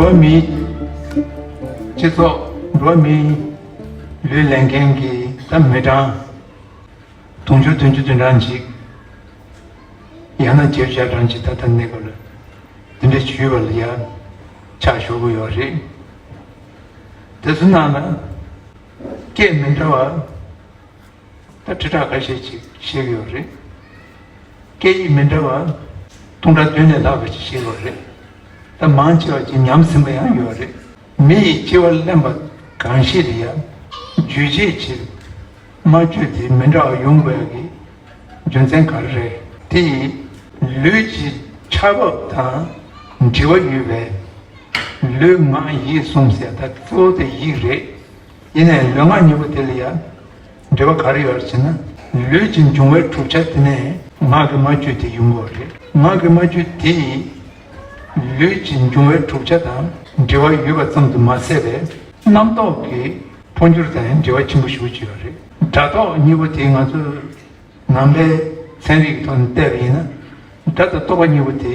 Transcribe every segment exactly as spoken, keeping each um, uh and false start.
འགྲོ་བ་མིའི་སྤྱི་ཚོགས། འགྲོ་བ་མིའི་ལུས་ལེན་མཁན་གྱི་ད་མི་གྲངས་དུང་ཕྱུར་བདུན་ཅུ་དོན་གྲངས་ཅིག་ཡང་ན་བརྒྱད་ཅུ་གྲངས་ཅིག་ད་ལྟ་གནས་སྐབས་ལ་དེ་འདྲ་བྱུས་པ་ལ་ཡང་ཆ་ཞུགས་ཀྱི་ཡོད་རེད། དེ་ཚོ་ནང་ལ་སྐད་མི་འདྲ་བ་ད་ཁྲི་ཕྲག་ཁ་ཤས་ཅིག་ཤེས་ཀྱི་ཡོད་རེད། སྐད་ཡིག་མི་འདྲ་བ་སྟོང་ཕྲག་བདུན་ལས་ལྷག་པ་ཅིག་ཤེས་ཀྱི་ཡོད་རེད། ད་མང་ཆེ་བ་ཅིག་ཉམས་ཟིན་པ་ཡང་ཡོད་རེད། མི་ཡི་སྐྱེ་བ་ལེན་པ་གང་ཞིག་ལ་ཡང་རྒྱུད་བྱེད་ཀྱི་སྨྲ་བརྗོད་དེ་མི་འདྲ་བ་ཡོང་དགོས་ཀྱི་རྒྱུ་མཚན་ག་རེ་རེད། དེ་ཡིས་ལུས་ཀྱི་ཆ་བབ་དང་འབྲེལ་བ་ཡོད་པས། ལུས་ངག་ཡིད་གསུམ་ཟེར་ད་གཙོ་བོ་དེ་ཡིད་རེད། ཡིན་ནའི་ལུས་ངག་གཉིས་པོ་དེ་ལ་ཡང་འབྲེལ་བ་ག་རེ་ཡོད་ཟེར་ན། ལུས་ཀྱི་འབྱུང་བའི་གྲུབ་ཆ་དེ་ནས་ངག་གི་སྨྲ་བརྗོད་དེ་ཡོང་གི་ཡོད་རེད། ངག་གི་སྨྲ་བརྗོད་དེ་ཡིས་ལུས་ཀྱི་འབྱུང་བའི་གྲུབ་ཆ་དང་འབྲེལ་བ་ཡོད་པ་ཙམ་དུ་མ་ཟད་པའི་རྣམ་རྟོག་གི་འཕོ་འགྱུར་དང་ཡང་འབྲེལ་བ་ཆེན་པོ་ཞེ་པོ་ཅིག་ཡོད་རེད། སྒྲ་རྟོག་གཉིས་པོ་དེ་ང་ཚོས་ནང་པའི་ཚན་རིག་གི་ཐོག་ནས་བལྟས་པ་ཡིན་ན། སྒྲ་དང་རྟོག་པ་གཉིས་པོ་དེ་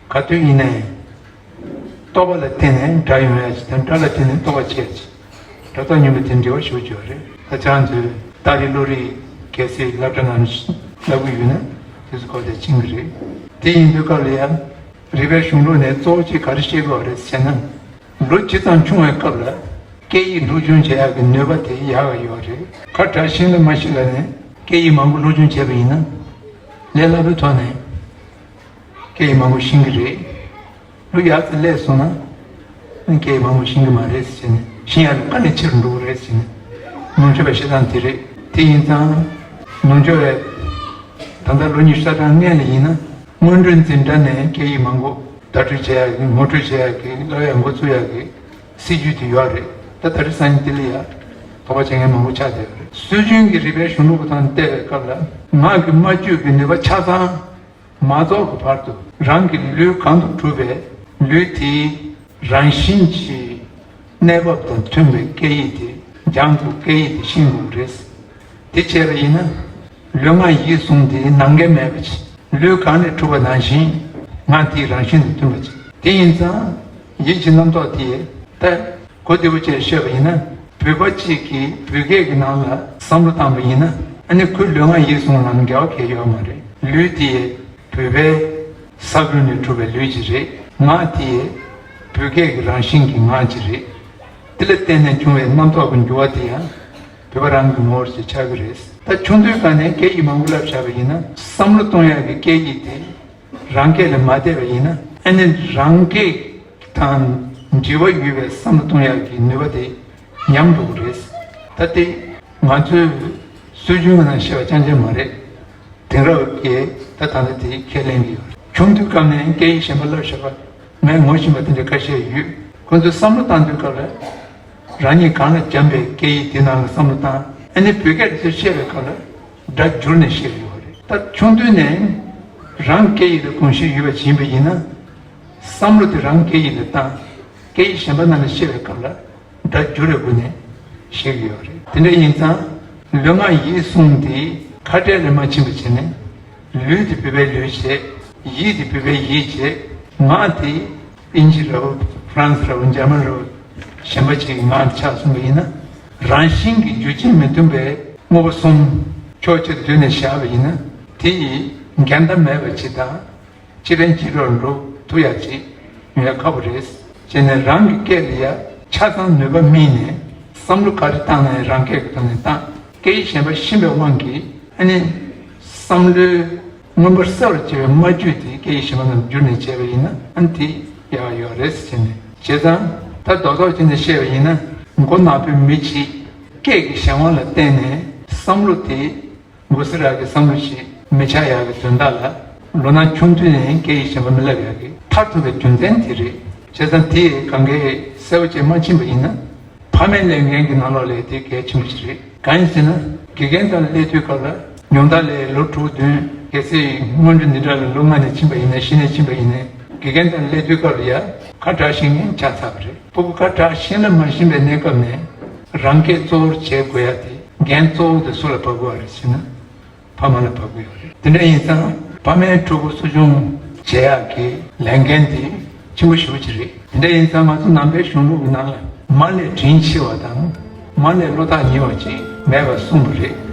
ག་དུས་ཡིན་ནའི་རྟོག་པ་ལ་བརྟེན་ནས་སྒྲ་ཡོང་ཡ་ཅིག་དང་སྒྲ་ལ་བརྟེན་ནས་རྟོག་པ་སྐྱེ་ཡ་ཅིག་སྒྲ་རྟོག་གཉིས་པོ་དེ་འབྲེལ་བ་ཞེ་པོ་ཅིག་ཡོད་རེད། ད་ཁྱེད་རང་ཚོས་རྟ་རིགས་བློ་རིག་གལ་སྲིད་སློབ་གྲྭ་ནང་བསླབ་གི་ཡོད་ན་དེ་ཚོ་གོ་བདེ་ཕྱིན་གི་རེད། དེ་ཡིན་དུས་སྐབས་ལ་ཡང་རིག་པའི་གཞུང་ལུགས་ནས་གཙོ་བོ་གཅིག་ག་རེ་བཤད་དགོས་རེད་ཟེར་ན། ལོ་ཇི་ཙམ་ཆུང་བའི་སྐབས་ལ་སྐད་ཡིག་སློབ་སྦྱོང་བྱེད་ཡག་གི་ནུས་པ་དེ་ཡག་ག་ཡོད་རེད། ཁ་བྲལ་ཤིང་ལ་མ་ཤི་ལ་ནས་སྐད་ཡིག་མང་པོ་སློབ་སྦྱོང་བྱས་པ་ཡིན་ན། ལས་སླ་པོའི་ཐོག་ནས་སྐད་ཡིག་མང་པོ་ཤེས་ཀྱི་རེད། ལོ་ཡག་ཙམ་སླེབས་སོང་ན་སྐད་ཡིག་མང་པོ་ཤེས་ཀྱི་མ་རེད་ཟེར་ནས་ཤེས་ཡག་ལ་དཀའ་ལས་ཆེ་རུ་འགྲོ་གི་རེད་ཟེར་ནས་ནོར་འཁྲུལ་བ་བཤད་སྟངས་དེ་རེད། དེ་ཡིན་ཙང་ནོར་འཁྲུལ་བས་ད་ལྟ་ལོ་ཉི་ཤུ་རྩ་གྲངས་སྔོན་ལ་ཡིན་ན་སྔོན་འགྲོའི་འཛིན་གྲྭ་ནས་སྐད་ཡིག་མང་པོ་བརྡ་སྤྲོད་བྱེད་ཡག་གི་ངོ་སྤྲོད་བྱེད་ཡག་གི་བསླབ་ཡག་འགོ་ཚུགས་ཡག་གི་སྲིད་ཇུས་དེ་ཡོད་རེད། ད་ད་རེས་སང་ཉིན་དེ་ལ་ཡ་དོགས་པ་བྱེད་མཁན་མང་པོ་ཆགས་བསྡད་ཡོད་རེད། སྲོལ་རྒྱུན་གྱི་རིག་པའི་གཞུང་ལུགས་ཀྱི་ཐོག་ནས་བལྟས་པའི་སྐབས་ལ་ངག་གི་སྨྲ་བརྗོད་ཀྱི་ནུས་པ་ཆ་ཚང་མ་རྫོགས་ཀྱི་བར་དུ་རང་གི་ལུས་གང་དུ་གྲུབ་པའི་ལུས་དེའི་རང་བཞིན་གྱི་གནས་བབ་དང་མཐུན་པའི་སྐད་ཡིག་དེ་སྦྱང་དགོས། སྐད་ཡིག་དེ་ཤེས་དགོས་རེད། དེ་བྱས་པ་ཡིན་ན། ལུས་ངག་ཡིད་གསུམ་དེ་ནམ་མཁའི་མེད་པ་ཅིག་ལུས་གང་ནས་གྲུབ་པ་ནང་བཞིན་ངག་དེའི་རང་བཞིན་དང་མཐུན་པ་ཅིག་དེ་ཡིན་ཙང་ཡིད་ཀྱི་རྣམ་རྟོག་དེ་ད་གོ་བདེ་པོ་བྱས་བཤད་པ་ཡིན་ན། བོད་པ་གཅིག་གིས་བོད་སྐད་ཀྱི་ནང་ལ་བསམ་བློ་བཏང་པ་ཡིན་ན་ཨ་ནི་ཁོའི་ལུས་ངག་ཡིད་གསུམ་ལ་འགལ་བ་གང་ཡང་ཡོད་མ་རེད། ལུས་དེ་བོད་པའི་ས་ཁུལ་ནས་གྲུབ་པའི་ལུས་ཅིག་རེད། ངག་དེ་བོད་སྐད་ཀྱི་རང་བཞིན་གྱི་ངག་ཅིག་རེད། དེ་ལ་བརྟེན་ནས་བྱུང་བའི་རྣམ་རྟོག་གི་འགྱུར་བ་དེ་ཡང་བོད་པ་རང་གི་ངོ་བོར་ཞིག་ཆགས་ཀྱི་རེད། ད་ཆུང་དུས་སྒང་ནས་སྐད་ཡིག་མང་པོ་བསླབས་བཞག་པ་ཡིན་ན་བསམ་བློ་གཏོང་ཡག་གི་སྐད་ཡིག་དེ་རང་སྐད་ལ་མ་བསྡད་པ་ཡིན་ན་ཨ་ནི་རང་སྐད་དང་འབྲེལ་བ་ཡོད་པའི་བསམ་བློ་གཏོང་ཡག་གི་ནུས་པ་དེ་ཉམས་འགྲོ་གི་རེད། ད་དེ་ང་ཚོའི་སྲོལ་རྒྱུན་གྱི་ནང་བཤད་པ་རྐྱང་རྐྱང་མ་རེད། དེང་རབས་ཀྱི་ད་ད་ལྟ་དེ་ཁས་ལེན་གྱི་ཡོད་རེད། ཆུང་དུས་སྐབས་ནས་སྐད་ཡིག་གཞན་པ་བསླབས་བཞག་པ་ངས་ངོ་ཤེས་པ་དེ་འདྲ་ཁ་ཤས་ཡོད། ཁོ་ཚོས་བསམ་བློ་བཏང་དུས་སྐབས་ལ་རང་ཉིད་གང་ལ་སྦྱངས་པའི་སྐད་ཡིག་དེ་ནང་ལ་བསམ་བློ་བཏང་། ཨ་ནི་བོད་སྐད་དེ་ཚོ་བཤད་པའི་སྐབས་ལ་སྒྲ་བསྒྱུར་ནས་བཤད་ཀྱི་ཡོད་རེད། ད་ཆུང་དུས་ནས་རང་སྐད་ཡིག་ལ་གོམས་གཤིས་ཡོད་པ་ཞིག་ཡིན་པ་ཡིན་ན། བསམ་བློ་དེ་རང་སྐད་ཡིག་ལ་བཏང་། སྐད་ཡིག་གཞན་པ་ནང་ལ་བཤད་པའི་སྐབས་ལ་སྒྲ་བསྒྱུར་བའི་སྒོ་ནས་བཤད་ཀྱི་ཡོད་རེད། དེ་འདྲ་ཡིན་ཙང་ལུས་ངག་ཡིད་གསུམ་དེ་ཁ་བྲལ་ལ་མ་ཕྱིན་པ་བྱས་ནས་ལུས་དེ་བོད་པའི་ལུས་བྱས། ཡིད་དེ་བོད་པའི་ཡིད་བྱས། ངག་དེ་དབྱིན་ཇི་རེད་བ། ཧྥ་རན་སི་རེད་བ། འཇར་མན་རེད་བ། གཞན་པ་ཅིག་གི་ངག་ཆགས་སོང་བ་ཡིན་ན། རང་བཞིན་གྱི་རྒྱུ་རྐྱེན་མི་མཐུན་པའི་དངོས་པོ་གསུམ་ཕྱོགས་གཅིག་ཏུ་བསྡུས་ནས་བཞག་པ་ཡིན་ན། དེ་ཡི་འགལ་ཟླ་མེད་པ་ཅིག་དང་། སྤྱི་ཕན་སྤྱི་གྲོགས་འགྲོ་ཐུབ་ཡག་ཅིག་ཡོང་ཡག་ཁག་པོ་རེད། བྱས་ནས་རང་གི་སྐད་ལ་ཡ་ཆ་ཚང་ནུས་པ་སྨིན་ནས་བསམ་བློ་ག་རེ་བཏང་ན་ཡང་རང་སྐད་ཀྱི་ཐོག་ནས་བཏང་། སྐད་ཡིག་གཞན་པ་ཤེས་པའི་དབང་གིས་ཨ་ནི་བསམ་བློའི་མངོན་པར་གསལ་བར་བྱེད་པའི་སྨྲ་བརྗོད་དེ་སྐད་ཡིག་གཞན་པ་ནང་བསྒྱུར་ནས་བྱས་པ་ཡིན་ན་ཨ་ནི་དེ་ཡག་ཡོད་རེད་ཟེར་ནས། བྱས་ཙང་ད་རྡོག་རྡོག་བྱས་ནས་བཤད་པ་ཡིན་ན་མགོ་ནག་པོའི་མི་གཅིག་སྐད་ཀྱི་གཞན་དབང་ལ་བརྟེན་ནས་བསམ་བློ་དེ། མགོ་སེར་རག་གི་བསམ་བློ་ཞིག་མི་ཆགས་ཡག་གི་དོན་དག་ལ། ལོ་ན་ཆུང་དུས་ནས་སྐད་ཡིག་གཞན་པ་མི་བསླབ་ཡག་གི་མཐར་ཐུག་གི་རྒྱུ་མཚན་དེ་རེད། བྱས་ཙང་དེ་གང་གས་གསལ་པོ་བྱས་མ་ཕྱིན་པ་ཡིན་ན། ཕ་མའི་ལས་འགན་གྱི་ནང་ལོགས་ལ་དེ་གལ་ཆེན་པོ་ཞིག་རེད། གང་ཡིན་ཟེར་ན། དགེ་རྒན་དང་སླེབས་དུས་སྐབས་ལ་ཉུང་མཐའ་ལ་ལོ་དྲུག་བདུན་གལ་སྲིད་སྔོན་འགྲོ་འཛིན་གྲྭ་ལ་ལོ་ལྔ་ནས་ཕྱིན་པ་ཡིན་ན་གཞི་ནས་ཕྱིན་པ་ཡིན་ནའི་དགེ་རྒན་དང་སླེབས་དུས་སྐབས་ལ་ཡ་ཁ་གྲག་ཤེས་མཁན་ཆགས་ཚར་བ་རེད། སྤུ་གུ་ཁ་གྲག་ཤེས་ལ་མ་ཤེས་པའི་གནས་སྐབས་ནས་རང་སྐད་གཙོ་བོར་བྱེད་དགོས་ཡ་དེ་འགན་གཙོ་བོ་དེ་སུ་ལ་བབས་དགོས་པ་རེད་ཟེར་ན། ཕ་མ་ལ་བབས་ཀྱི་ཡོད་རེད། དེ་འདྲ་ཡིན་ཙང་ཕ་མའི་ཕྲུ་གུ་གསོ་སྐྱོང་བྱེད་ཡག་གི་ལས་འགན་དེ་ ཆེན་པོ་ཞེ་པོ་ཅིག་རེད། འདི་ཡིན་ཙང་ང་ཚོ་ནང་པའི་གཞུང་ལུགས་ནང་ལ་མ་ལས་དྲིན་ཆེ་བ་དང་མ་ལས་བློ་ཐག་ཉེ་བ་ཅིག་མེད་པར་གསུངས་པ་རེད།